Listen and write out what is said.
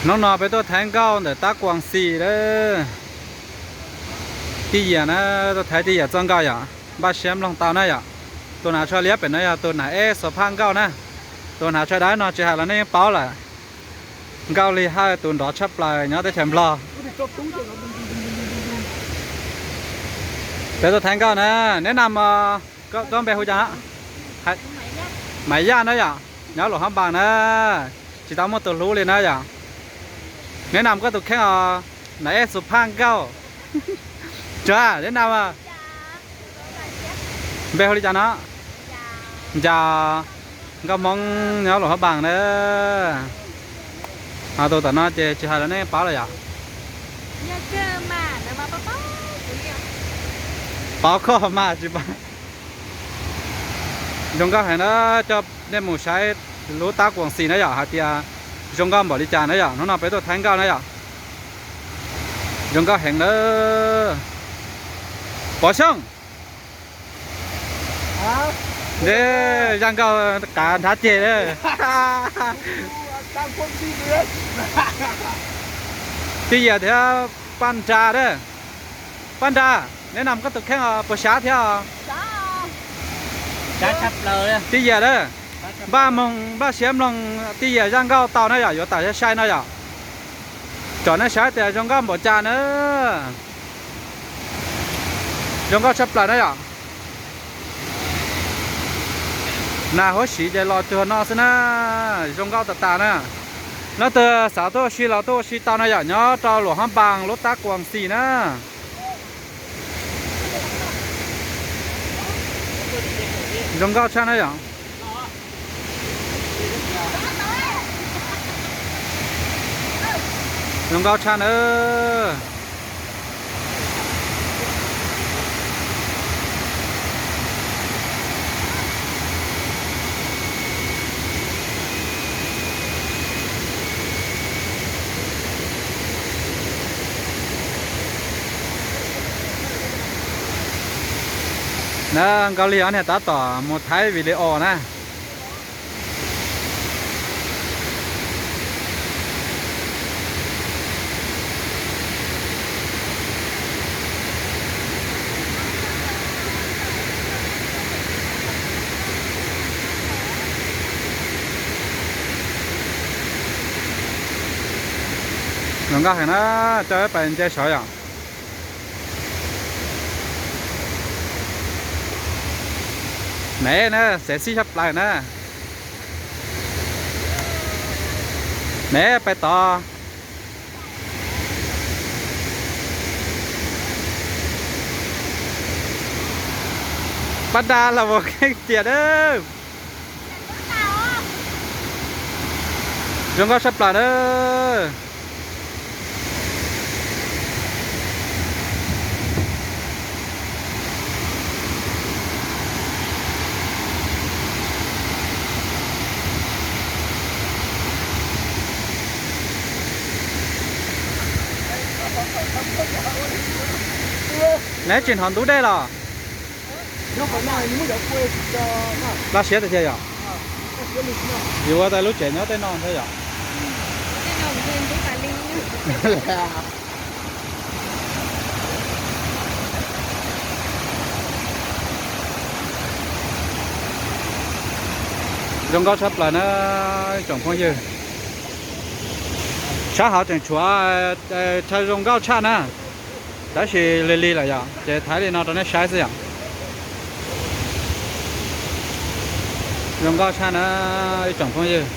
Hnub no peb tuaj thaiv nkauj ntawm Tab Kuam Xis lawm. Tij Yias na, tuaj thaiv Tij Yias txoj nkauj yom, npaj siab mloog tau na yom. Tus hnav tsho liab pem no yog tus hnav eb xuas phaj nkauj na. Tus hnav tsho dawb no tsis hais los nej yeej paub lawm. Nkauj Lig Hawj tus nrov tshaj plaws nyob teb chaws Nplog. Peb tuaj thaiv nkauj na, neb nam, koj npe hu cas? Maiv Yaj na yom, nyob Luam Hab Npas na, tsis tau muaj tus hlub li na yom. Neb nam koj tus kheej os, hnav eb xuas phaj nkauj. Tsuag, neb nam npe hu li cas no? Ncas, nkauj Hmoob nyob Luam Hab Npas na. Ho tus tom no ces tsis hais los nej paub lawm yom. Paub koj mas tsis paub. Zoo nkauj heev na, coj nej mus saib lub Tab Kuam Xis na yom, hais tias zoo nkauj npaum li cas na yom. Hnub no peb tuaj thaiv nkauj na yom. Zoo nkauj heev na. Pov Xyooj, neb zaj nkauj qav nrhav ceg na. Tij Yias thiab Paj Nra na. Paj Nra, neb nam koj tus kheej os, puas sab thiab os? Tij Yias na, npaj moog npaj siab mloog Tij Yias zaj nkauj tau na yom, yuav tawm sai sai no yom. Tsom nej saib tias zoo nkauj npaum cas na. Zoo nkauj tshaj plaws na yom. Nag huab siv ces los cuag no xwb na, zoo nkauj tas tas na. Leej twg xav tuaj ua si los tuaj ua si tau na yom, nyob rau Luam Hab Npas lub Tab Kuam Xis na. Zoo nkauj tshaj na yom. Zoo nkauj tshaj na. Na, Nkauj Lig ob niag tab tom mus thaij video na. Zoo nkauj heev na, coj peb pais nce saud yom. Neb na, xev xij tshaj plaws na. Neb pais tod. Paj Nra los ua kheej tiag na. Zoo nkauj tshaj plaws na. Neb tsis hnov ntub dej los? Laj siab tiag yom. Yuav ua tas lub tsev nyob tej no thiab yom. Zoo nkauj tshaj plaws na, ib tsoom phooj ywg. Sab hauv tseem tshuav chaw zoo nkauj tshaj na, tab sis lig lig lawm yom, ces thaiv li no rau nej saib xwb yom. Zoo nkauj tshaj na, ib tsoom phooj ywg.